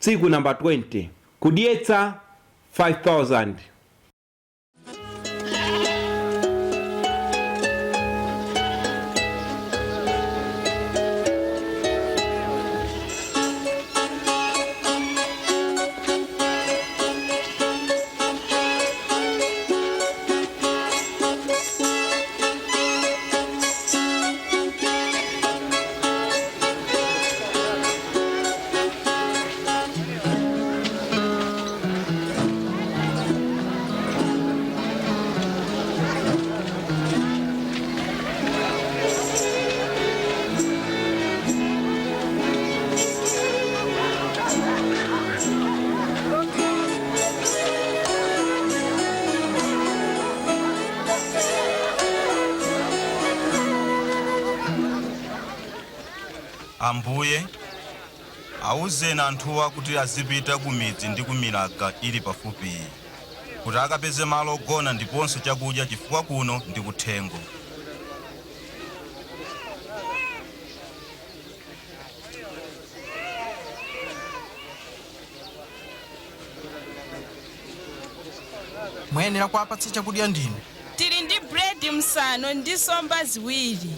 Tsiku namba 20. Kudyetsa 5000. Ambuye, awuzeni anthuwa kuti azipita ku midzi ndi ku milaga ili pafupiyi, kuti akapeze malo ogona ndiponso chakudya, chifukwa kuno ndi kuthengo. Muyenera kuwapatsa chakudya ndinu. Tili ndi buledi msanu ndi nsomba ziwiri.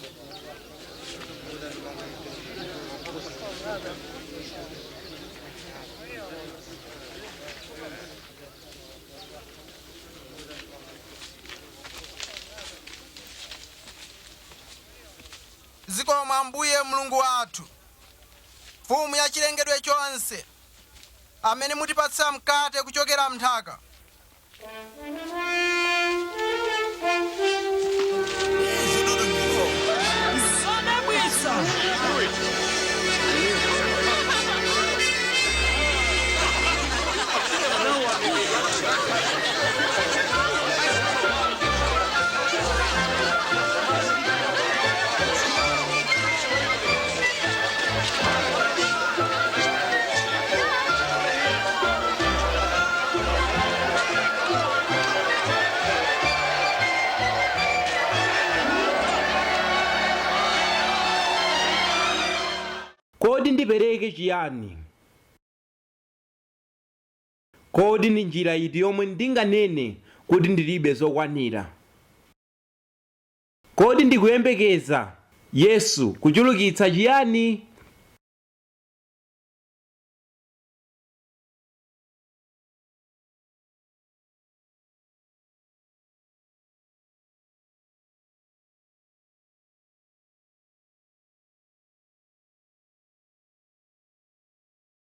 Zikomo Ambuye Mulungu wathu, Mfumu ya chilengedwe chonse, amene mutipatsa mkate kuchokera m'nthaka. Zodabwitsa! Kodi ndipereke chiyani? Kodi ndi njira iti yomwe ndinganene kuti ndilibe zokwanira? Kodi ndikuyembekeza Yesu kuchulukitsa chiyani?